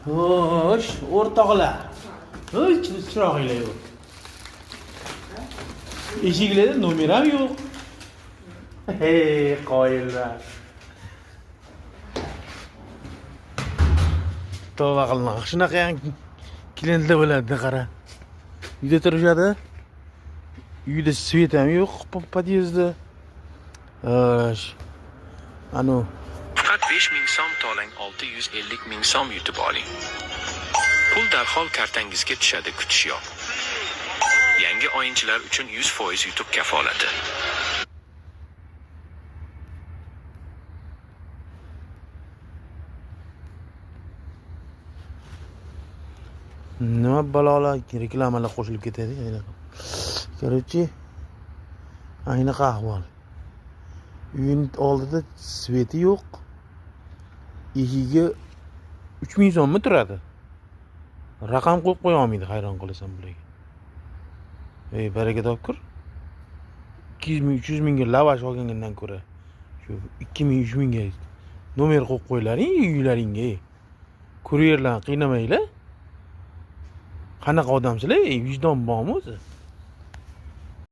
Xo'sh, o'rtoqlar. Hech chirog'inglar yo'q. Eshiklarda nomer ham yo'q. Hey, qoyillar. Tavba qilma. Shunaqa ham klientlar bo'ladi, qara. Uyda turishadi. Uyda свет ham yo'q podyezdda. Xo'sh. Anu Faqat 5000 so'm to'lang, 650 ming so'm yutib oling. Pul darhol kartangizga tushadi, kutish yo'q. Yangi o'yinchilar uchun 100% yutuq kafolati. Nima balolar, reklamalar qo'shilib ketadi. Короче, aynaqa ahvol. Uyning oldida свет i yo'q. Eshigiga 3000 so'mmi turadi. Raqam qo'yib qo'ya olmaydi, hayron qolasan bularga. Ey, baraka topkur. 200 ming, 300 mingga lavash olgandan ko'ra shu 2000, 3000 ga nomer qo'yib qo'ylaring uylaringga. Ey. Kuryerlarni qiynamanglar. Qanaqa odamsizlar? Ey, vijdon bormi o'zi?